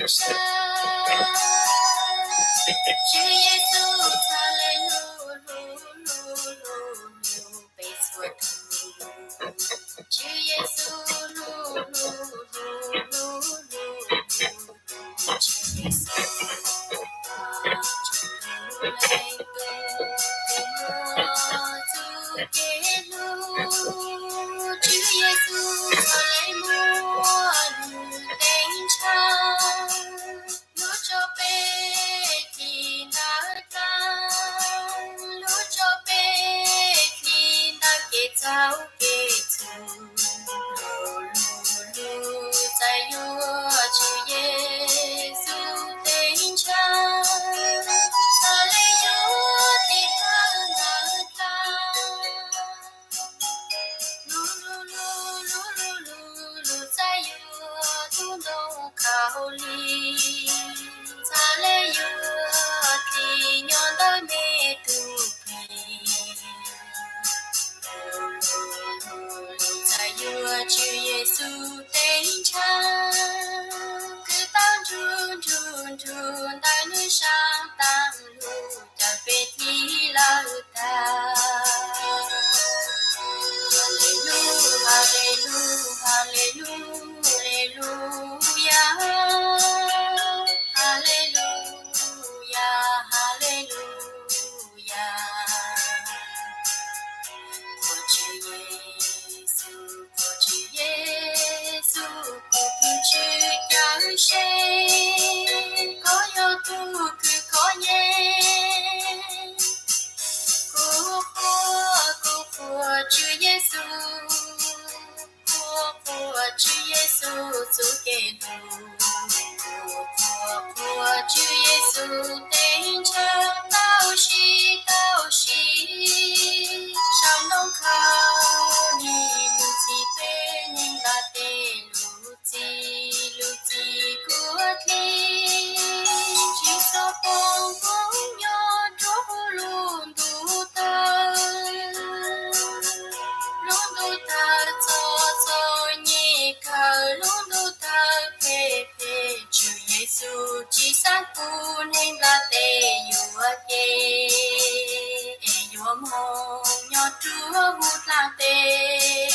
Tswv Yexus txhad le lug hlub hlub hlub hlub peb txhua tus. Tswv Yexus hlub hlub hlub hlub hlub hlub, Tswv Yexus hlub hlub hlub hlub, Tswv Yexus txhad le muab nws teb ntsha, lub tso peb tis ntawm dlaab, lub tso peb tis ntawm kev txhaum kev txhum. Lug lug lug, txawm yuav Tswv Yexus teb ntsha, txhad le yuav tis ntawm dlaab. Lug lug lug lug lug lug lug, txawm yuav tug ntoo khaus lig, txhad le yuav tis nyob ntawm me tug plig. Txawm yuav Tswv Yexus teb ntsha, kwv tau nrug nrug nrug ntawm nws saab taab lug, cawm peb tig lawm tag. Haleluyas, haleluyas, haleluyas, haleluyas, haleluyas. Kuv Tswv Yexus, kuv Tswv Yexus, kuv tus Tswv cawm seej, koj yog tug kws kov yeej. Kuv qhuas, kuv qhuas Tswv Yexus, kuv qhuas Tswv Yexus txuj kev lug, kuv qhuas, qhuas Tswv Yexus teb ntsha, tau siv, tau siv saum ntoo khaus lig, lug txhim peb neeg nplaj teb, lug txhim, lug txhim kuv dlig, tsis txhob poob poob nyob rua huv lub ntuj tawg, lub ntuj tawg txom txom nyem kawg, lub ntuj tawg phem phem. Tswv Yexus tsis xaav pub neeg nplaj teb yuav cev, es yuav moog nyob rua huv dlaag teb.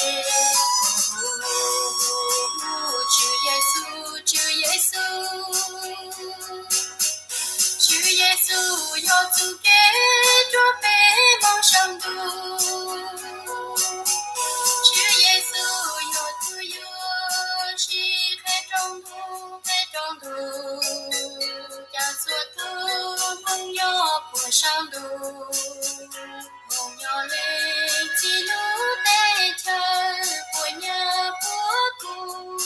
Tswv Yexus, Tswv Yexus, Tswv Yexus yog txuj kev rua peb moog saum ntuj. Tswv Yexus yog tug yuav sib qheb rau ntuj, qheb rau ntuj, cawm txhua tug moog nyob puag saum ntuj, moog nyob leej txiv lub teb chaws, puab nyab puab tub,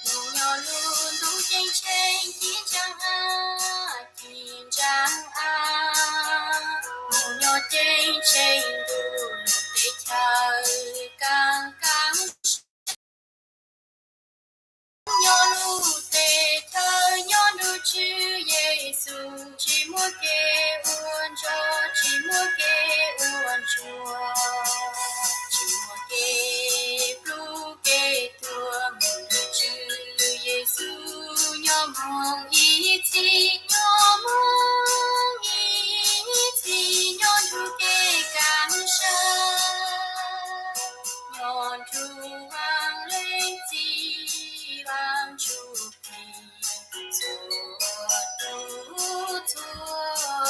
moog nyob lub ntuj ceeb tsheej ci ntsaa av, ci ntsaa av, moog nyob ceeb tsheej ntuj lub teb chaws kaaj kaaj. Nyob lub teb chaws nyob nrug Tswv Yexus, tsis muaj kev ua ntsuag, tsis muaj kev ua ntsuag, tsis muaj kev plub kev tuag, moog nrug Tswv Yexus nyob moog ib txhis, nyob moog ib txhis, nyob nrug kev kaaj sab, nyob nrug Vaaj Leej Txiv Vaajtswv txhua tug txhua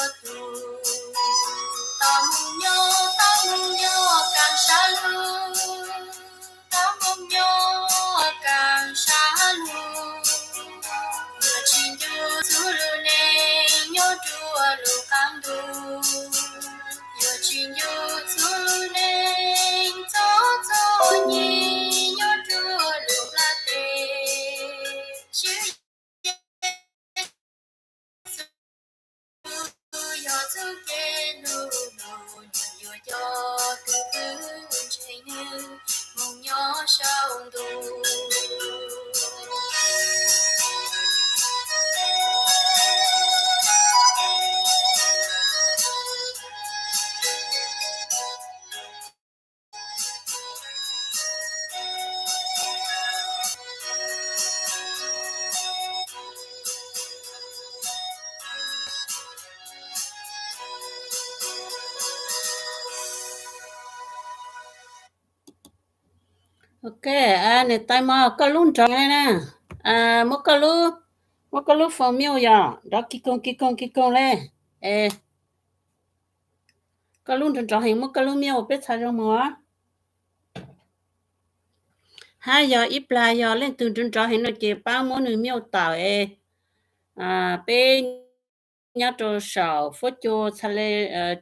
Ok, niam tais mos, koj lub nrov heev le na. Muab koj lub, muab koj lub phone mute yom, nrov ki koog ki koog ki koog le. Koj lub nrov nrov heev, muab koj lub mute, peb txhaj zoo mus. Hab yog ib plag yog leej twg nrov nrov heev no ces pab muab nws mute tawm es peb nyob rau saum fuab cua txhaj le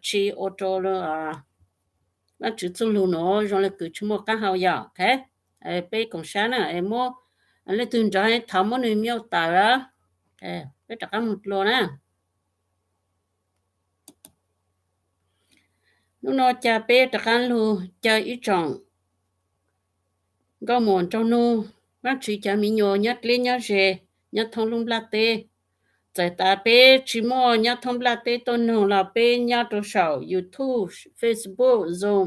tsis ua rau Vaajtswv txuj lug nuav zoo le kws tsis muaj qaab hau yog. Peb koom sab na, muab leej twg nrov heev thov muab nws mute tawm. Peb rov qaab moog dlua na. Nub nua ca peb rov qaab lug caw ib tsoom nkauj muam nraug nug, Vaajtswv cov miv nyuas nyob dleb nyob ze, nyob thoob lub nplaj teb. Txawm tas peb tsis muaj nyob thoob nplaj teb tuaj noog los peb nyob rau saum YouTube, Facebook, Zoom,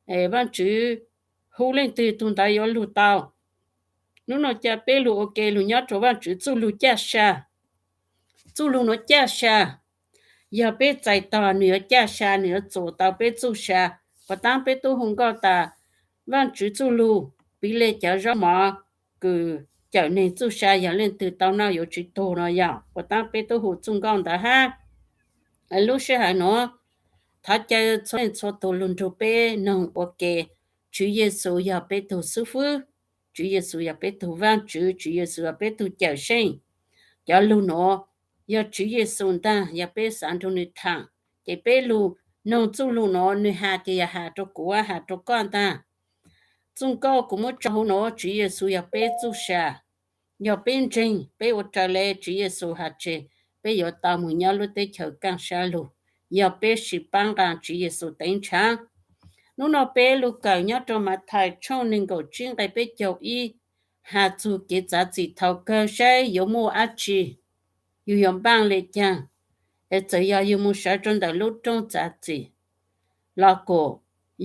Vaajtswv hu leej twg tug ntawd yuav lug tau. Nub nua ca peb lug ua ke lug nyob rau Vaajtswv txuj lug caj sa. Txuj lug nuav caj sa, yog peb txais tog nwg yuav caj sa, nwg yuav txuas tau peb txuj sa. Puas taab peb tub hu nkauj tas Vaajtswv txuj lug, piv le cov zaub mov kws cawm neeg txuj sa, yog leej twg tau noj yuav tsis tuag no yog. Puas taab peb tub hu txuj nkauj ntawd hab. Lub sij hawm nuav thov caw txhua leej txhua tug lug nrug peb noog ua ke, Tswv Yexus yog peb tug xwb fwb, Tswv Yexus yog peb tug Vaajtswv, Tswv Yexus yog peb tug cawm seej. Cov lug nuav yog Tswv Yexus ntaag, yog peb xaav nrug nwg thaam ces peb lug noog txuj lug nuav, nwg has ces yog has rau kuv, has rau koj ntaag. Txuj nkauj kuv muab tso huv nuav, Tswv Yexus yog peb txuj sa. Yog peb ntseeg, peb ua raws le Tswv Yexus has tseg, peb yuav tau moog nyob lub teb chaws kaaj sab lug, yog peb sim paab nqaa Tswv Yexus teev ntshaw. Nub nua peb lug kawm nyob rau Mathais tshooj neeg nkaum tsib nqe peb caug ib, has txug kev txav txim thaum kawg saib yuav muaj dab tsi, yug yuav npaaj le caag. Es txawm yog yug moog sawv rau ntawm lub rooj txav txim los kuj,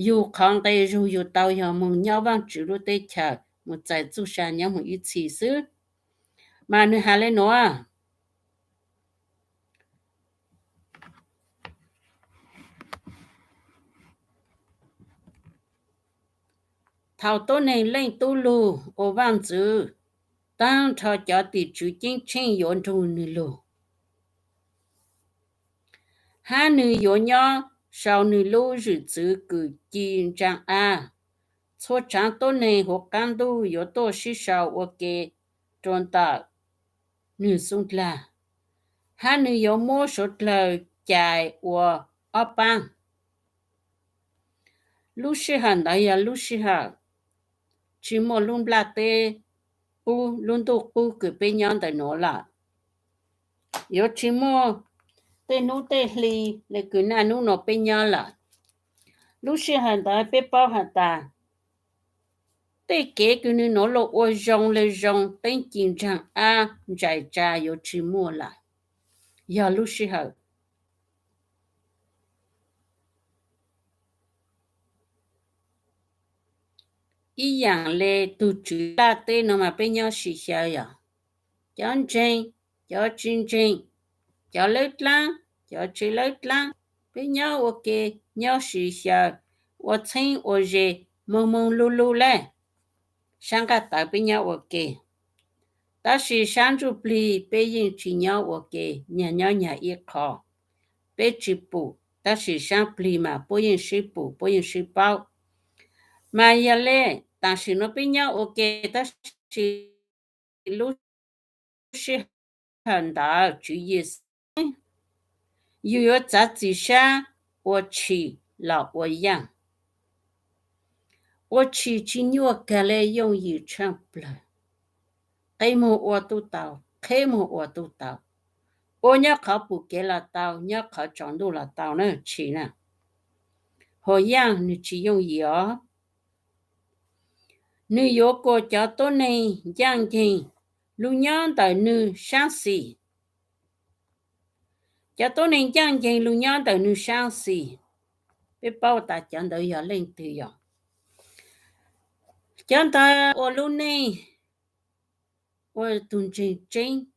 yug qhov nqe zug yug tau yog moog nyob Vaajtswv lub teb chaws, moog txais txuj sa nyob moog ib txhis xwb. Mas nwg has le nuav: Thaum tuab neeg Leej Tub lug ua vaaj ntxwv, taag nrho cov tim tswv ceeb tsheej yuav nrug nwg lug, hab nwg yuav nyob sau nwg lub zwm txwv kws ci ntsaa av. Txhua tshaav tuab neeg huv qaab ntuj yuav tuaj sib sau ua ke rua ntawm nwg xub dlag, hab nwg yuav muab suav dlawg cais ua ob paab. Lub sij hawm ntawd yog lub sij hawm tsis muaj lub nplaj teb qub, lub ntuj qub kws peb nyob ntawm nuav lawm. Yuav tsis muaj tej nub tej hli le kws naj nub nua peb nyob lawm. Lub sij hawm ntawd peb paub has tas, tej kev kws nwg nuav luag ua zoo le zoo, teeb ci ntsaag ab ntsais tsa yuav tsis muaj lawm. Yog lub sij hawm ib yaam le tug tswv laj teb nuav mas peb nyob sib xyaw yog, cov ntseeg, cov tsis ntseeg, cov lawb dlaab, cov tsis lawb dlaab, peb nyob ua ke, nyob sib xyaw, ua txheeb ua ze, moog moog lug lug le. Sab nqaj tawv peb nyob ua ke, tab sis sab ntsuj plig peb yeej tsis nyob ua ke, nyag nyob nyag ib qho. Peb tsis pum, tab sis sab plig mas puab yeej sib pum, puab yeej sib paub. Mas yog le, tam sim nuav peb nyob ua ke, tab sis lub sij hawm ntawd Tswv Yexus, yug yuav txav txim sab ua tshis los ua yaaj. Ua tshis tsis nyuaj kag le, yooj yim tshaaj plawg. Qe muag ua tuj tau, qheb muag ua tuj tau, ua nyob qhov pum kev los tau, nyob qhov tsaus ntuj los tau na, tshis na. Hos yaaj nwg tsis yooj yim os. Nwg yuav kuas cov tuab neeg ncaaj nceeg lug nyob ntawm nwg saab xis. Cov tuab neeg ncaaj nceeg lug nyob ntawm nwg saab xis. Peb paub tas cov ntawd yog leej twg yog? Cov ntawd ua lub neej ua tug ntseeg tseeb,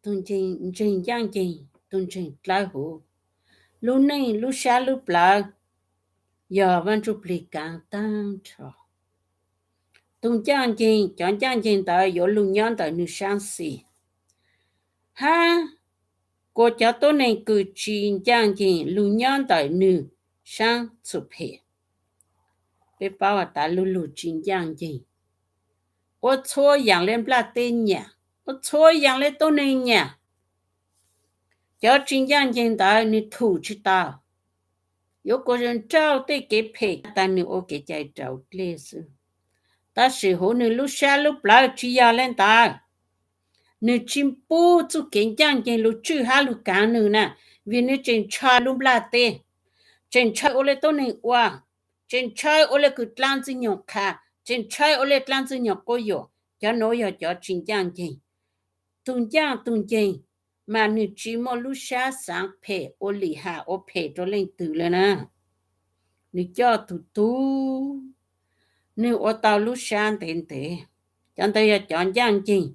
tug ntseeg ncaaj nceeg, tug ntseeg dlawb huv. Lub neej lub sab lub plawv yog Vaaj Ntsuj Plig kaav taag nrho. tus ncaj ncees, cov ncaj ncees ntawd yuav lug nyob ntawm nws saab xis, hab kuas cov tuab neeg kws tsis ncaj ncees lug nyob ntawm nws saab txhum phem. Peb paub has tas lu lug tsis ncaj ncees, ua txhua yaam le nplaj teb nyam, ua txhua yaam le tuab neeg nyam. Cov tsis ncaj ncees ntawd nws thum tsis tau, yuav kuas nrauj tej kev phem tas nws ua kev cai raus dlej xwb. Tab sis huv nws lub sab lub plawv tsis yog le ntawd. Nws tsis pub txuj kev ncaj ncees lug tswj hab lug kaav nws na, vim nws tseem ntshai lub nplaj teb, tseem ntshai ua le tuab neeg ua, tseem ntshai ua le kws dlaab ntxwg nyoog qha, tseem ntshai ua le dlaab ntxwg nyoog quab yuam. Cov nuav yog cov tsis ncaj ncees. Tug ncaj tug ncees mas nwg tsis muaj lub sab xaav phem ua lim ham ua phem rua leej twg le na. Nwg coj tug tug, nwg ua tau lub sab ntev ntev. Cov ntawd yog cov ncaj ncees.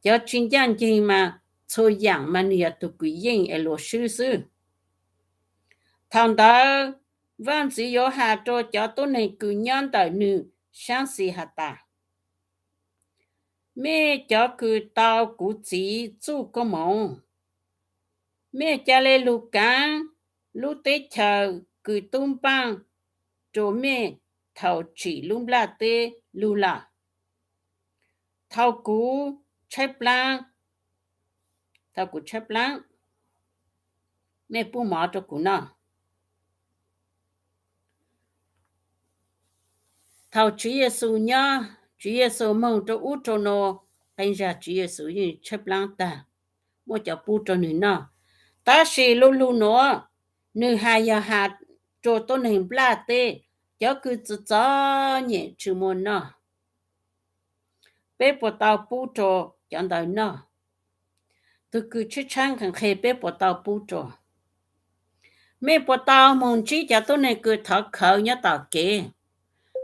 Cov tsis ncaj ncees mas txhua yaam mas nwg yog tug kws yeej es luas swb xwb. Thaus ntawd Vaajntxwv yuav has rua cov tuab neeg kws nyob ntawm nwg saab xis has tas, mej cov kws tau kuv Txiv txuj koob moov, mej ca le lug kaav lub teb chaws kws tub npaaj rua mej thaus tsim lub nplaj teb lug lawm. Thaus kuv tshaib plaab, thaus kuv tshaib plaab, mej pub mov rua kuv noj. Thaus Tswv Yexus nyob, Tswv Yexus moog rua ub rua nuav, qee zag Tswv Yexus yeej tshaib plaab tag, muaj cov pub rua nwg noj. Tab sis lu lug nuav, nwg has yog has rua tuab neeg nplaj teb, cov kws txom txom nyem tsi muaj noj. Peb puas tau pub rua cov ntawd noj? Tug kws tshaib tshaib nqhis nqhis peb puas tau pub rua? Mej puas tau moog ntsib cov tuab neeg kws thov khawv nyob tom kev?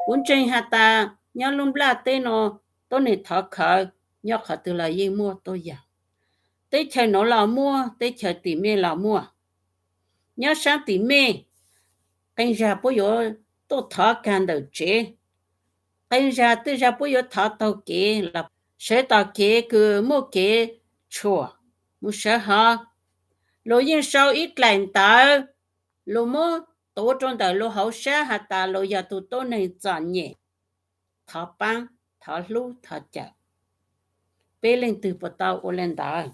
Kuv ntseeg has tas nyob lub nplaj teb nuav, tuab neeg thov khawv nyob qhov twg los yeej muaj tuab yam. Teb chaws nuav los muaj, teb chaws tim mej los muaj. Nyob saab tim mej, qee zag puab yuav tuaj thov kag ntawm tsev, qee zag tej zag puab yuav thov taug kev los sawv tom kev kws muaj kev tshuam mus sawv hov. Luas yeej sau ib dlaim ntawv, luas muab tuav rua ntawm luas hauv sab has tas luas yog tug tuab neeg txom nyem, thov paab, thov hlub, thov cawm. Peb leej twg puas tau ua le ntawd?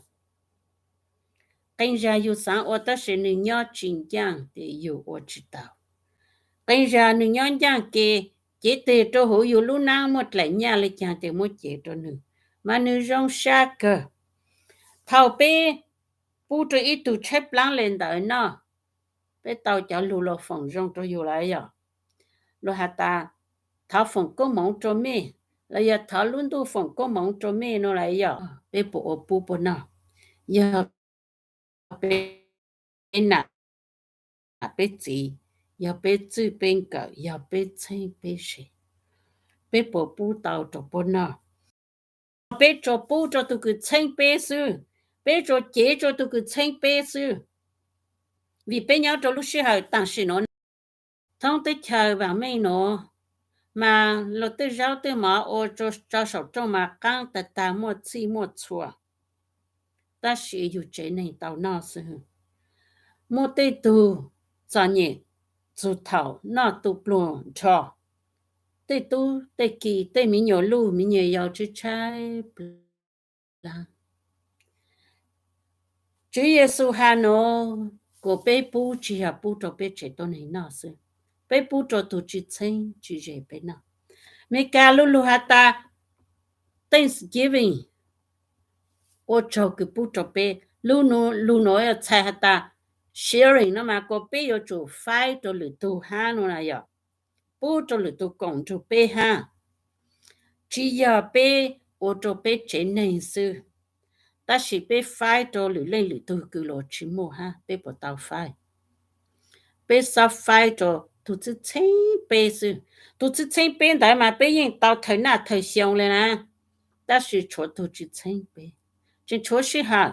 Qee zag yug xaav ua tab sis nwg nyob tsis ncaaj ces yug ua tsis tau. Qee zag nwg nyob ncaaj ke, cev teg rua huv yug lub naab muaj dlaim nyaj le caag ces muab cev rua nwg, mas nwg zoo sab kawg. Thaus peb pub rua ib tug tshaib plaab le ntawd noj, peb tau cov lug luas foom zoo rua yug lawm yog? Luas has tas thov foom koob moov rua mej, los yog thov lub ntuj foom koob moov rua mej no lawm yog? Peb puas ua pub puab noj? Yog peb nam peb txiv, yog peb txwj peb nkawm, yog peb txheeb peb ze, peb puas pub tau rua puab noj? Peb tsuas pub rua tug kws txheeb peb xwb, peb tsuas cev rua tug kws txheeb peb xwb. Vim peb nyob rua lub sij hawm taam sim nuav, thoob teb chaws vaam meej nuav, mas luas tej zaub tej mov ua rua tso saum rooj mas qaab tag tag muaj txhij muaj txhua. Tab sis yug tsev neeg tau noj xwb. Muaj tej tug txom nyem txug thaum noj tu pluag nrho, tej tub tej ki tej mi nyuas luj mi nyuas yau tshaib tshaib plab. Tswv Yexus has nuav kuas peb pub tsi yog pub rua peb tsev tuab neeg noj xwb, peb pub rua tug tsi txheeb tsi ze peb noj. Amelikas lu lug has tas Thanksgiving, ua tsaug kws pub rua peb. Lu lug nuav yog txhais has tas sharing no mas kuas peb yuav tsum faib rua lwm tug hab no na yog, pub rua lwm tug koom nrug peb hab. Tsi yog peb ua rua peb tsev neeg xwb, tab sis peb faib rua lwm leej lwm tug kws luas tsi muaj hab, peb puas tau faib? Peb xob faib rua tug txheeb txheeb peb xwb. Tug txheeb txheeb peb ntawd mas peb yeej tau thawm naj thawm xyoo le na, tab sis tshuav tug tsi txheeb peb, tseem tshuav sij hawm,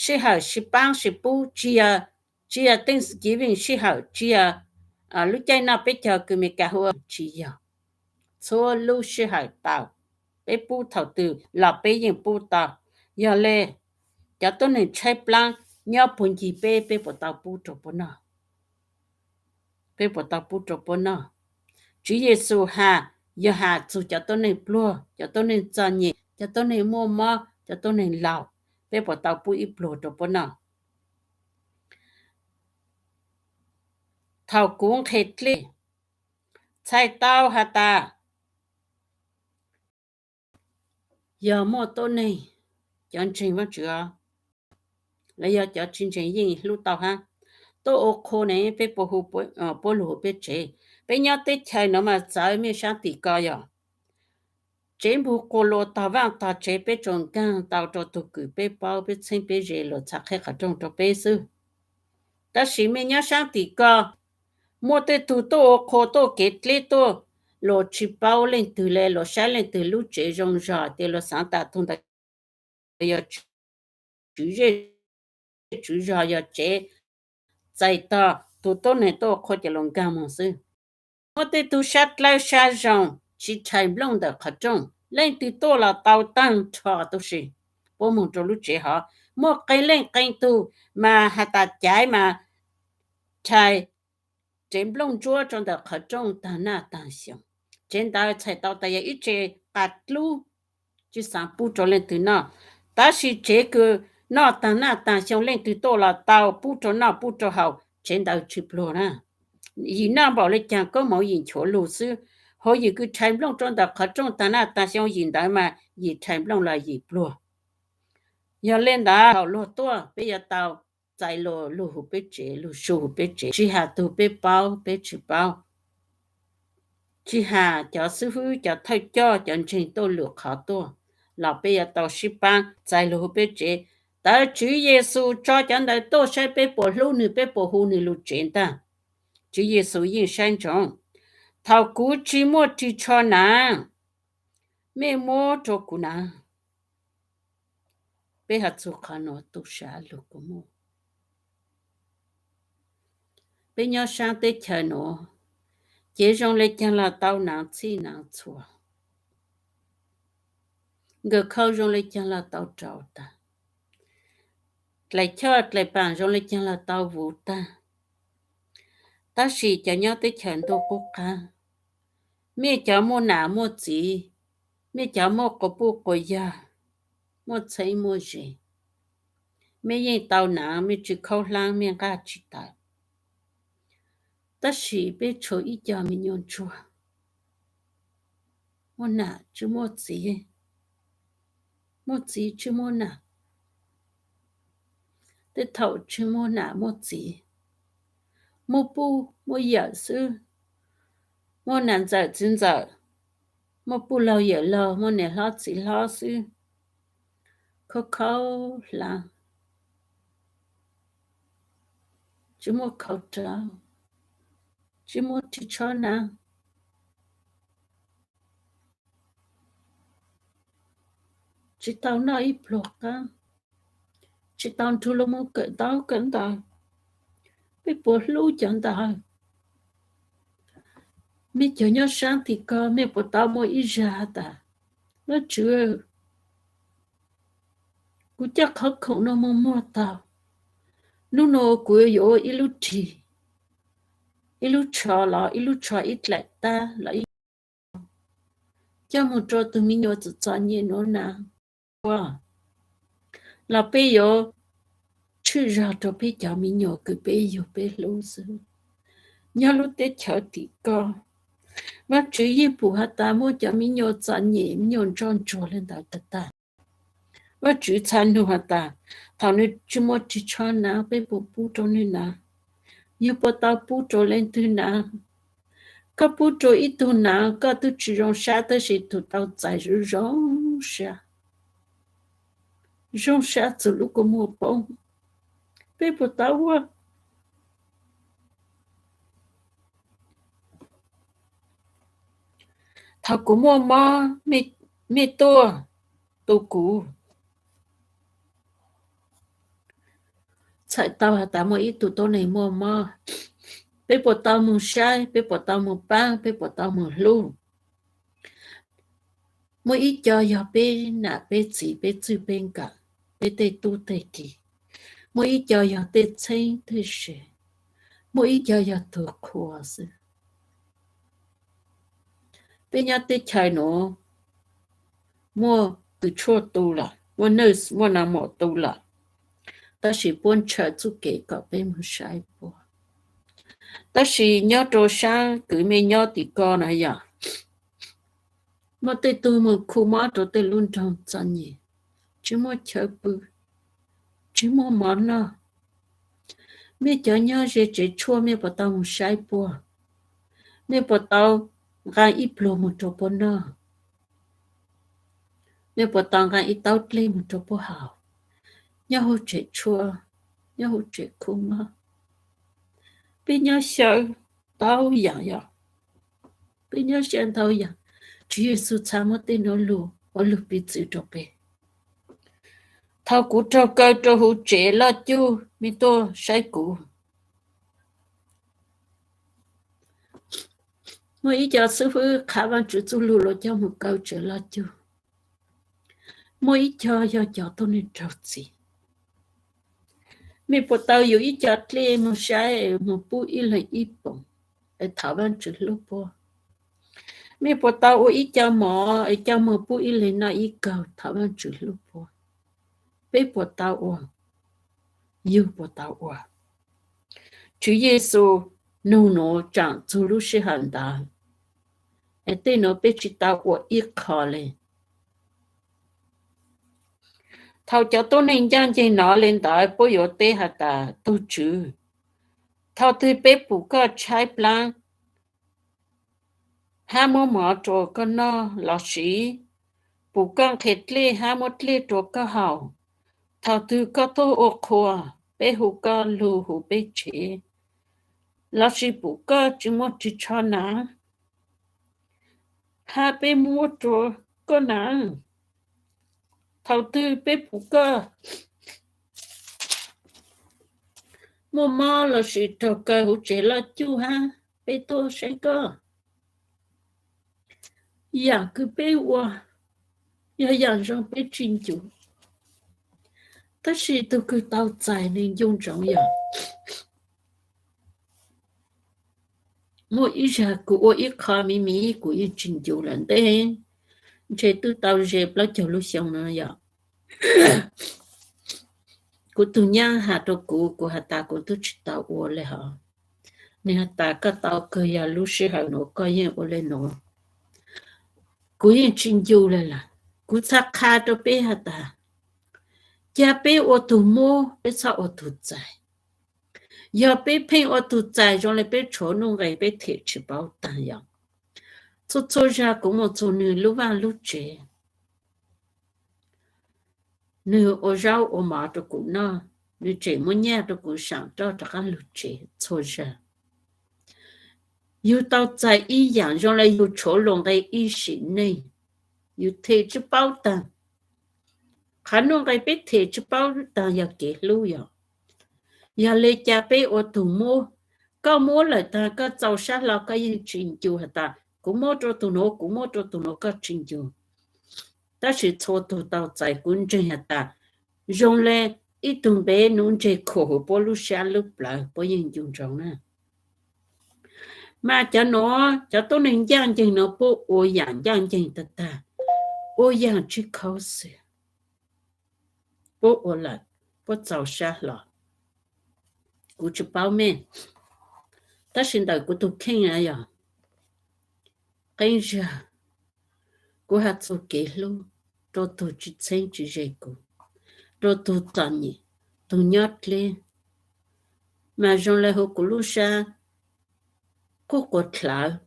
sij hawm sib paab sib pub, tsi yog, tsi yog Thanksgiving sij hawm, tsi yog lub caij noj peb caug kws Amelikas hu ua, tsi yog. txhua lub sij hawm tau. Peb pub thaum twg los peb yeej pub tau. Yog li, cov tuab neeg tshaib plab nyob puag ncig peb, peb puas tau pub rau puab noj? Peb puas tau pub rau puab noj? Tswv Yexus has, yog has txug cov tuab neeg pluag, cov tuab neeg txom nyem, cov tuab neeg muaj mob, cov tuab neeg laug, peb puas tau pub ib pluag rau puab noj? Thaum kuv nqhis dlej, txhais tau has tas, yog muaj tuab neeg, cov ntseeg Vaajtswv, los yog cov tsis ntseeg yeej hlub tau hab, tuaj ua qhua ne, peb puas hu puab lug huv peb tsev? Peb nyob teb chaws nuav mas txawv mej sab tim ko yog tsev npug quas luas tog vaaj tog tsev, peb tsuas nkaag tau rua tug kws peb paub, peb txheeb peb ze, luas txhaj qheb qhov rooj rua peb xwb. Tab sis mej nyob sab tim ko, muaj tej tug tuaj ua qhua, tuaj kev dleb tuaj, luas tsis paub leej twg le, luas saib leej twg lub tsev zoo zog ces luas xaav tas tug ntawd yog tswv zej tswv zog, yog tsev txais tog, tug tuab neeg tuaj ua qhua ces luas nkaag moog xwb. Muaj tej tug sab dlawb sab zoo, tsis rhais nplooj ntawm qhov rooj, leej twg tuaj los tau taag nrho tub si. Puab moog rua lub tsev hov, muaj qee leej qee tug mas has tas caiv mas rhais tsev nplooj ntsuab rua ntawm qhov rooj taag naj taag xyoo. Tsev ntawd txhais tau tas yog ib tsev qas dlub, tsis xaav pub rua leej twg noj. Tab sis tsev kws noj taag naj taag xyoo, leej twg tuaj los tau, pub rua noj pub rua haus, tsev ntawd tsis pluag na. Yim noj npaum le caag koob moov yim nchuav lug xwb. Hos yim kws rhais nplooj rua ntawm qhov rooj taag naj taag xyoo, yim ntawd mas yim rhais nplooj los yim pluag. Yog le ntawd thaum luag tuaj peb yuav tau txais luag lug huv peb tsev, lug su huv peb tsev, tsis has tug peb paub peb tsis paub, tsis has cov xib fwb cov thawj coj cov ntseeg tuaj lwm qhov tuaj, los peb yuav tau sib paab txais lug huv peb tsev. Tawd Tswv Yexus tso cov ntawd tuaj saib peb puas hlub nwg, peb puas hu nwg lug tsev ntag. Tswv Yexus yeej saib ntsoov, thaum kuv tsis muaj ris tsho naav, mej muab rua kuv naav. Peb has txug qhov nuav tu sab lug kuv muaj. Peb nyob saab teb chaws nuav, cev zoo le caag los tau naav txhij naav txhua, nkawm khau zoo le caag los tau rau tag, dlaim choj dlaim paam zoo le caag los tau vuv tag. Tab sis cov nyob teb chaws ntuj qub qaab, mej cov muaj nam muaj txiv, mej cov muaj quas puj quas yawg, muaj txheeb muaj ze, mej yeej tau naav, mej tsi khaub hlaab, mej nqaj tsi tawv. Tab sis peb tshuav ib co me nyuam ntsuag, muaj nam tsi muaj txiv, muaj txiv tsi muaj nam, tej thaum tsi muaj nam muaj txiv, muaj puj muaj yawm xwb, muaj nam ntxawm txiv ntxawm, muaj puj laug yawm laug, muaj niam hlob txiv hlob xwb, khaub khaub hlaab, tsi muaj khau rau, tsi muaj ris tsho naav, tsi tau noj ib pluag qaab, tsi tau nrug luag moog kawm ntaub kawm ntawv. Peb puas hlub cov ntawd? Mej cov nyob saab tim ko mej puas tau muaj ib zag has tas, Vaajtswv, kuv coj qhov khoom nuav moog muag tau, nub nuav kuv yuav ua ib lub ris, ib lub tsho los ib lub tsho, ib dlaim tab los ib, coj moog rua tug me nyuam txom txom nyem nuav naav ua, los peb yuav tshwj zog rua peb cov me nyuam kws peb yug peb hlub xwb. Nyob lub teb chaws tim ko, Vaajtswv yeej pum has tas muaj cov me nyuam txom nyem, me nyuam ntsoj ntsuag le ntawd tag tag. Vaajtswv txhad nug has tas, thaum nwg tsi muaj ris tsho naav, peb puas pub rua nwg naav? Yug puas tau pub rua leej twg naav? Koj pub rua ib tug naav, koj tub tsi zoo sab, tab sis tug tau txais zoo zoo sab, zoo sab txug lub kua muag poob. Peb puas tau ua? Thaum kuv muaj mob, mej tuaj tu kuv. Txhais tau has tas muaj ib tug tuab neeg muaj mob, peb puas tau moog saib, peb puas tau moog paab, peb puas tau moog hlub? Muaj ib co yog peb nam peb txiv peb txwj peb nkawm, peb tej tub tej ki. Muaj ib co yog tej txheeb tej ze. Muaj ib co yog tus qhua xwb. Peb nyob teb chaws nuav muaj kws tshuaj tu lawm, muaj nurse muaj nag mom tu lawm, tab sis puab ntshaw txuj kev kom peb moog saib puab. Tab sis nyob rua saab kws mej nyob tim ko na yog muaj tej tug moog khu mob rua tej lub nroog txom nyem, tsi muaj chaw pw, tsi muaj mov noj. Mej cov nyob ze tsev tshuaj mej puas tau moog saib puab? Mej puas tau nqaa ib pluag moog rua puab noj? Mej puas tau nqaa ib taub dlej moog rua puab haus? Nyob huv tsev tshuaj, nyob huv tsev khu mob, peb nyob xyaw ntau yaam yog, peb nyob xyaw ntau yaam. Tswv Yexus txhad muab tej nuav lug ua lug piv txwv rua peb. Thaus kuv raug kaw rua huv tsev loj cuj, mej tuaj saib kuv. Muaj ib co xib fwb qha Vaajtswv txuj lug luag coj moog kaw tsev loj cuj. Muaj ib co yog cov tuab neeg raug txim. Mej puas tau yug ib co dlej moog saib, moog pub ib leeg ib poom, es thov Vaajtswv hlub puab? Mej puas tau ua ib co mov es coj moog pub ib leeg noj ib kaug, thov Vaajtswv hlub puab? Peb puas tau ua? Yug puas tau ua? Tswv Yexus nug nuav tsaam txug lub sij hawm ntawd, es tej nuav peb tsi tau ua ib qho le. Thaus cov tuab neeg ncaaj nceeg nov le ntawd, puab yuav teb has tas, Tug Tswv, thaus twg peb pum koj tshaib plab hab muab mov rua koj noj, lossis pum koj nqhis dlej hab muab dlej rua koj haus? Thaus twg koj tuaj ua qhua, peb hu koj lug huv peb tsev, lossis pum koj tsi muaj ris tsho na, hab peb muab rua koj na? Thaus twg peb pum koj muaj mob lossis raug kaw huv tsev loj cuj hab peb tuaj saib koj? Yaam kws peb ua yog yaam zoo peb tsi ncu, tab sis tug kws tau txais nwg ncu ntsoov yog. Muaj ib zag kuv ua ib qho miv miv kuv yeej tsi ncu lawm ntej, ntshe twb tau ze plaub caug lub xyoo no yog. Kuv tug nyab has rua kuv, kuv has tas kuv twb tsi tau ua le hov. Nwg has tas koj tau kawg, yog lub sij hawm nuav koj yeej ua le nuav. Kuv yeej tsi ncu le lawm. Kuv txhaj qha rua peb has tas, ca peb ua tug muab, peb txhob ua tug txais. Yog peb pheej ua tug txais zoo le peb tshuav nuj nqes peb them tsi paub taag yog. Txhua txhua zag kuv moog txug nwg lub vaaj lub tsev, nwg ua zaub ua mov rua kuv noj, nwg tseem muab nyaj rua kuv saam roj rov qaab lug tsev txhua zag. Yug tau txais ib yaam zoo le yug tshuav luas nqe ib sim neej, yug them tsi paub taag. Qhov nuj nqe peb them tsi paub taag yog kev hlub yog. Yog le ca peb ua tug muab, koj muab lawm taag koj txaus sab hlo koj yeej tsi ncu has tas kuv muab rua tug nuav, kuv muab rua tug nuav, koj tsi ncu. Tab sis txhua tug tau txais kuv ntseeg has tas zoo le ib tug npev nuv ntseg khuam huv puab lub sab lub plawv puab yeej ncu ntsoov na. Mas cov nuav, cov tuab neeg ncaaj nceeg nuav puab ua yaam ncaaj nceeg tag tag, ua yaam tsi khuv xim. Puab ua lawm, puab txaus sab hlo. Kuv tsi paub mej, tab sis ntawm kuv tug kheej na yog, qee zag kuv has txug kev hlub rua tug tsi txheeb tsi ze kuv, rua tug txom nyem, tug nyob dleb, mas zoo le huv kuv lub sab quaj quas dlawv,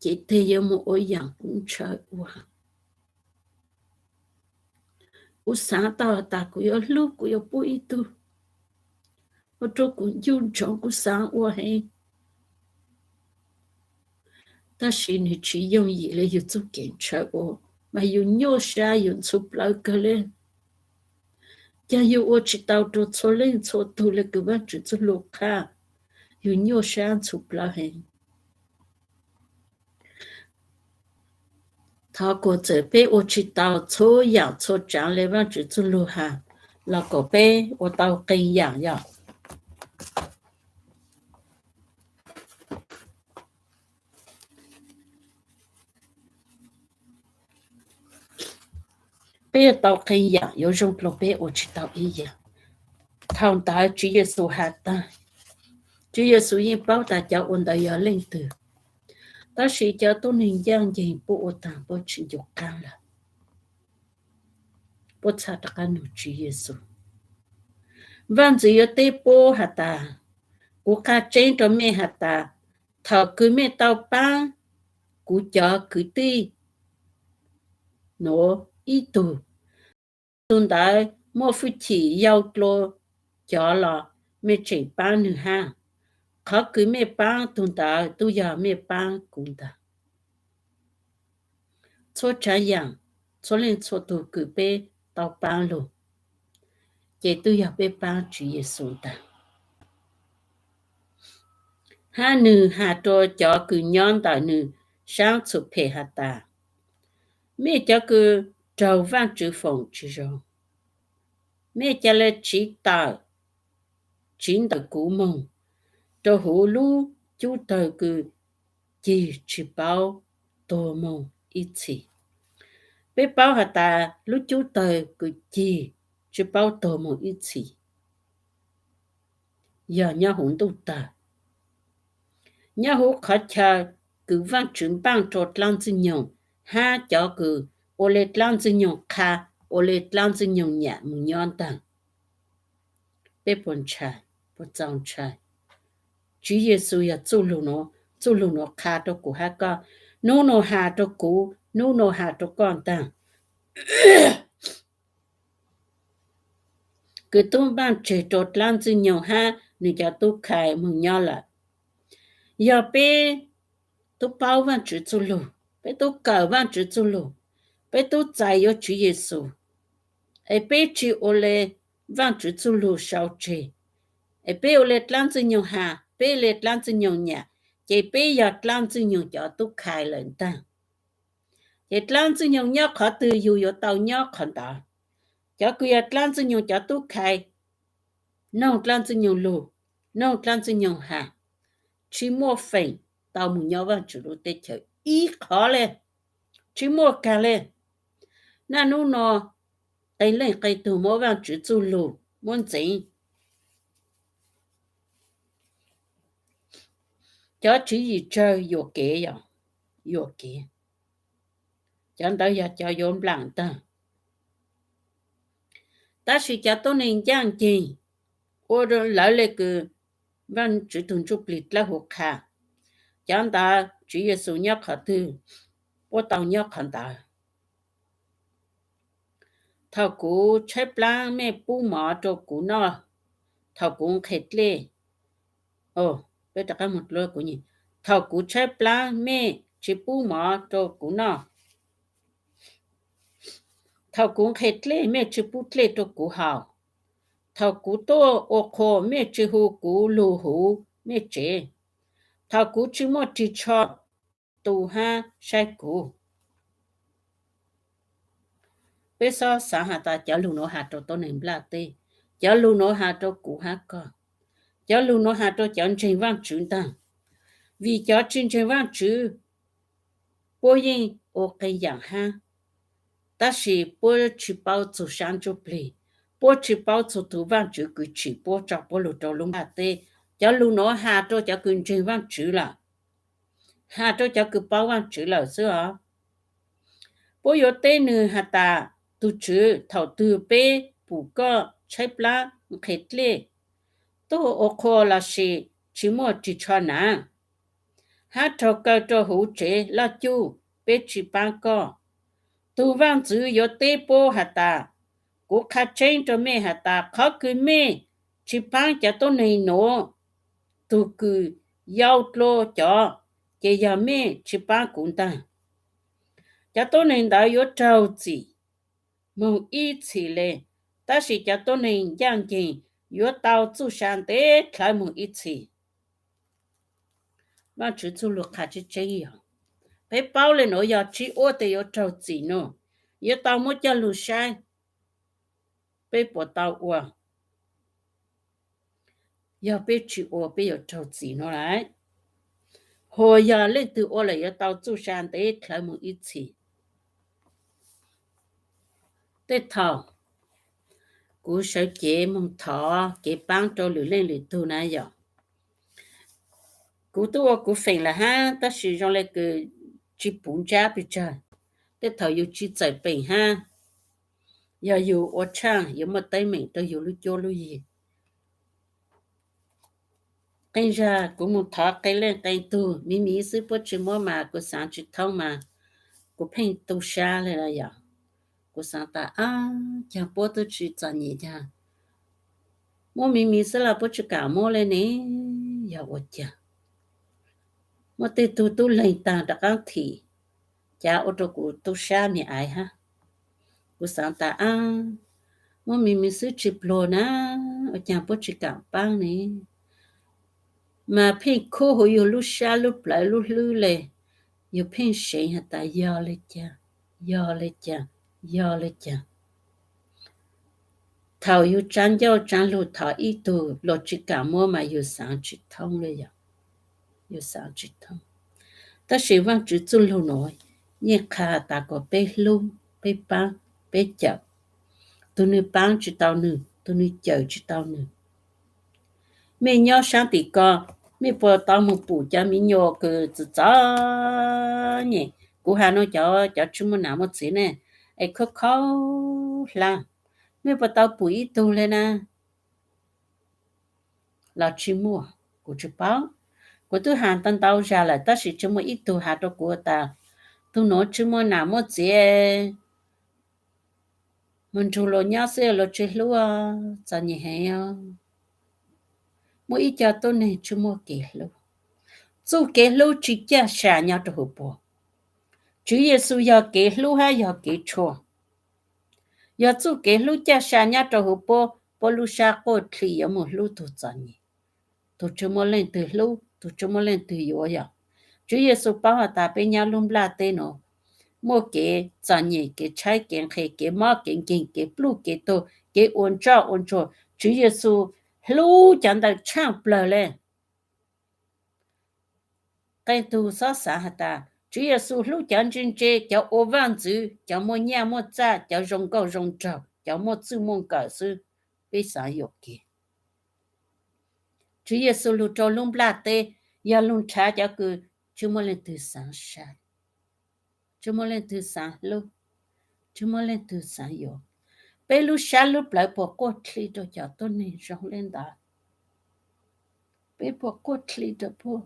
ces teg yuav moog ua yaam kuv ntshaw ua. Kuv xaav tau has tas kuv yuav hlub, kuv yuav pub ib tug ua rua kuv ncu ntsoov, kuv xaav ua heev. Tab sis nwg tsi yooj yim le yug txuj kev ntshaw ua, mas yug nyuaj sab yug ntxhov plawv kawg le. Ca yug ua tsi tau rua txhua leej txhua tug le kws Vaajtswv txuj lug qha, yug nyuaj sab ntxhov plawv heev. Thov kuv txawm peb ua tsis tau txhua yam txhua tsav le Vaajtswv txuj lug has, los kom peb ua tau qee yam yog peb yuav tau qee yam yuav zoo dlua peb ua tsis tau ib yam. Thaum ntawd Tswv Yexus has taag, Tswv Yexus yeej paub tas cov ua ntawd yog leej twg, tab sis cov tuab neeg ncaaj nceeg puab ua taag puab tsis ncu qaab lawm, puab txhaj rov qaab nug Tswv Yexus. Vaajntxwv yuav teb puab has tas, kuv qha tseeb rua mej has tas, thaum kws mej tau paab kuv cov kwv tij nuav ib tug, tug ntawd muaj hwj chim yau dlua cov los mej tseem paab nwg hab. Qhov kws mej paab tug ntawd tub yog mej paab kuv ntag. Txhua tsav yaam, txhua leej txhua tug kws peb tau paab lug, ces tub yog peb paab Tswv Yexus ntag. Hab nwg has rua cov kws nyob ntawm nwg saab txhum phem has tas, mej cov kws raug Vaajtswv foom tsis zoo, mej ca le tsiv tawm, tsiv ntawm kuv moog rua huv lub cub tawg kws cig tsis paub tuag moog ib txhis. Peb paub has tas lub cub tawg kws cig tsis paub tuag moog ib txhis yog nyob huv ntuj tawg, nyob huv qhov chaw kws Vaajtswv npaaj rua dlaab ntxwg nyoog hab cov kws ua le dlaab ntxwg nyoog qha, ua le dlaab ntxwg nyoog nyam moog nyob ntaag. Peb puas ntshai? Puas txaus ntshai? Tswv Yexus yog txuj lug nuav, txuj lug nuav qha rua kuv hab koj, nub nuav has rua kuv, nub nuav has rua koj ntaag. Kws tub npaaj tseg rua dlaab ntxwg nyoog hab nwg cov tub khai moog nyob lawm. Yog peb tub paub Vaajtswv txuj lug, peb tub kawm Vaajtswv txuj lug, peb tub txais yuav Tswv Yexus, es peb tsi ua le Vaajtswv txuj lug sau tseg, es peb ua le dlaab ntxwg nyoog has, peb le dlaab ntxwg nyoog nyam, ces peb yog dlaab ntxwg nyoog cov tub khai lawm ntaag. Ces dlaab ntxwg nyoog nyob qhov twg yug yuav tau nyob qhov ntawd. Cov kws yog dlaab ntxwg nyoog cov tub khai, noog dlaab ntxwg nyoog lug, noog dlaab ntxwg nyoog has, tsi muaj feem tau moog nyob Vaajtswv lub teb chaws ib qhov le, tsi muaj kag le. Naj nub nuav qee leej qee tug muab Vaajtswv txuj lug muab ntxeev, cov tswv yim tsawg yuam kev, yuam kev. Cov ntawd yog cov yuav nplaam ntag. Tab sis cov tuab neeg ncaaj nceeg ua lawv le kws Vaajtswv tug Ntsuj Plig dlawb huv qha, cov ntawd Tswv Yexus nyob qhov twg, puab tau nyob qhov ntawd. Thaum kuv tshaib plaab mej pub mov rua kuv noj, thaum kuv nqhis dlej, peb rov qab mus dlua kuv, thaum kuv tshaib plaab mej tsi pub mov rua kuv noj, thaum kuv nqhis dlej mej tsi pub dlej rua kuv haus, thaum kuv tuaj ua qhua mej tsi hu kuv lug huv mej tsev, thaum kuv tsi muaj ris tsho tu hab saib kuv. Peb xob xaav has tas cov lug nuav has rua tuab neeg nplaj teb, cov lug nuav has rua kuv hab koj, cov lug nuav has rua cov ntseeg Vaajtswv ntaag. Vim cov tsi ntseeg Vaajtswv, puab yeej ua qee yaam hab, tab sis puab tsi paub txug sab ntsuj plig, puab tsi paub txug tug Vaajtswv kws tsim puab tso puab lug rua lub nplaj teb. Cov lug nuav has rua cov kws ntseeg Vaajtswv lawm, has rua cov kws paub Vaajtswv lawm xwb os. Puab yuav teb nwg has tas, tug Tswv, thaum twg peb pum koj tshaib plaab nqhis dlej, tuaj ua qhua lossis tsi muaj ris tsho naav, hab raug kaw rua huv tsev loj cuj, peb tsi paab koj. Tug vaaj ntxwv yuav teb puab has tas, kuv qha tseeb rua mej has tas qhov kws mej tsi paab cov tuab neeg nuav, tug kws yau dlua cov, ces yog mej tsi paab kuv ntaag. Cov tuab neeg ntawd yuav raug txim moog ib txhis le, tab sis cov tuab neeg ncaaj nceeg yuav tau txuj sa ntev dlhawv moog ib txhis. Vaajtswv txuj lug qha tseeb tseeb yog Peb paub le nuav yog tsi ua tes yuav raug txim nuav, yuav tau muab coj lug saib peb puas tau ua. Yog peb tsi ua peb yuav raug txim nuav lawm. Hos yog leej twg ua lawm yuav tau txuj sa ntev dlhawv moog ib txhis. Tej thaum kuv sawv cev moog thov kev paab rau lwm leej lwm tug na yog, kuv tub ua kuv feem lawm hab tab sis zoo le kws tsi puv ntsab pes tsawg. Tej thaum yug tsi txawm peem hab, yog yug ua tshaaj yuav muaj teeb meem rau yug lub cuab lub yig. Qee zag kuv moog thov qee leej qee tug miv miv xwb puab tsi muab mas kuv xaav tsi thoob mas kuv pheej tu sab le yog. Kuv xaav tas, ab, caag puab tub tsi txom nyem caag, muab miv miv xwb los puab tsi kam muab le ne, yog ua caag. Muaj tej tug tub leeg taag rov qaab thim, cav ua rau kuv tu sab me aiv hab. Kuv xaav tas, ab, muab miv miv xwb tsi pluag na, ua caag puab tsi kam paab ne, mas pheej khub huv yug lub sab lub plawv lub hlwb le, yug pheej seev has tas yog le caag, yog le caag, yog le caag. Thaum yug tsaa ncauj tsaa lug thov ib tug luag tsi kam muab mas yug xaav tsi thoob le yog, yug xaav tsi thoob. Tab sis Vaajtswv txuj lug nuav yeej qha tas kom peb hlub, peb paab, peb cawm. Tug nwg paab tsi tau nwg, tug nwg cawm tsi tau nwg. Mej nyob saab tim ko, mej puas tau moog pum cov miv nyuas kws txom txom nyem? Kuv has nuav cov, cov tsi muaj nam muaj txiv ne, es khaub khaub hlab, mej puas tau pum ib tug le na? Los tsi muaj, kuv tsi paub. Kuv twb has ntau ntau zag lawm tab sis tsi muaj ib tug has rau kuv tas tug nuav tsi muaj nam muaj txiv, moog nrug luag nyob xwb luag tsi hlub, txom nyem heev. Muaj ib co tuab neeg tsi muaj kev hlub. Txuj kev hlub tsi caj sa nyob rau huv puab. Tswv Yexus yog kev hlub hab yog kev tshua. Yog txuj kev hlub caj sa nyob rau huv puab, puab lub sab quaj dlhi yuav moog hlub tug txom nyem. Tug tsi muaj leej twg hlub, tug tsi muaj leej twg yuav yog. Tswv Yexus paub has tas peb nyob lub nplaj teb nuav muaj kev txom nyem, kev tshaib kev nqhis, kev mob kev nkeeg, kev pluj kev tuag, kev ua ntsoj ua ntsuag. Tswv Yexus hlub cov ntawd tshaaj plawg le. Qee tug xob xaav has tas Tswv Yexus hlub cov ntse ntse, cov ua vaaj ntxwv, cov muaj nyaj muaj txaj, cov zoo nkauj zoo nraug, cov muaj txwj muaj nkawm xwb. Peb xaav yuam kev. Tswv Yexus lug rau lub nplaj teb yog lug nrhav cov kws tsi muaj leej twg xaav saib, tsi muaj leej twg xaav hlub, tsi muaj leej twg xaav yuav. Peb lub sab lub plawv puas quaj dlhi rau cov tuab neeg zoo le ntawd? Peb puas quaj dlhi rau puab?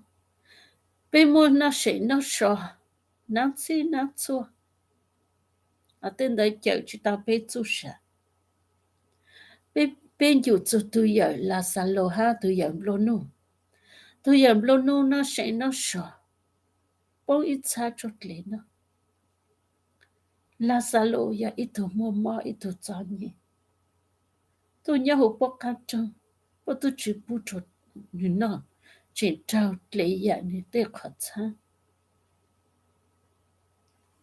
Peb muaj noj seem noj so, nab txhij nab txhua, tej ntawd cawm tsi tau peb txuj sa. Peb ncum txug tug yawm Laxalus hab tug yawm nplua nuj. Tug yawm nplua nuj noj seem noj so, poob ib txhab tsuag dlev noj. Laxalus yog ib tug muaj mob ib tug txom nyem, tug nyob huv puab qaab roog, puab tub tsi pub rua nwg noj, tseem raug dlev yam nwg tej qhov txhaab.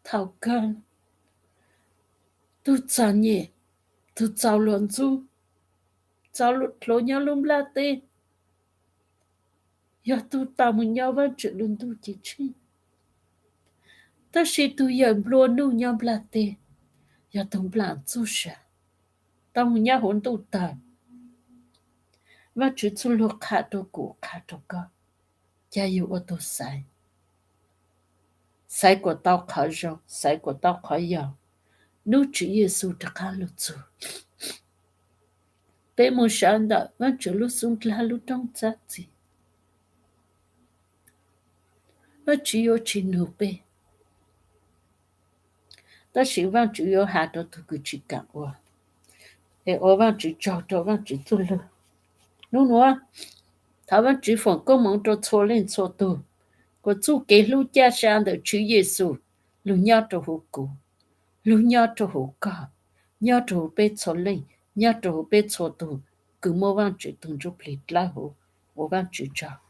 Thaus kawg tug txom nyem, tug txaus luag ntxub, txaus luag dlhuav nyob lub nplaj teb, yog tug tau moog nyob Vaajtswv lub ntuj ceeb tsheej. Tab sis tug yawm nplua nuj nyob nplaj teb, yog tug nplam txuj sa, tau moog nyob huv ntuj tawg. Vaajtswv txuj lug qha rua kuv qha rua koj, ca yug ua tug xaiv, xaiv kuas tau qhov zoo, xaiv kuas tau qhov yog, nub Tswv Yexus rov qaab lug txug. Peb moog sawv ntawm Vaajtswv lub xub ndlab lub rooj txab txim, Vaajtswv yuav tsi nug peb, tab sis Vaajtswv yuav has rua tug kws tsi kaam ua, es ua Vaajtswv tsaug rua Vaajtswv txuj lug. Nub nuav, thov Vaajtswv foom koob moov rua txhua leej txhua tug, kuas txuj kev hlub caj sa ntawm Tswv Yexus lug nyob rua huv kuv, lug nyob rua huv koj, nyob rua huv peb txhua leej, nyob rua huv peb txhua tug kws muaj Vaajtswv tug Ntsuj Plig dlawb huv. Ua Vaajtswv tsaug.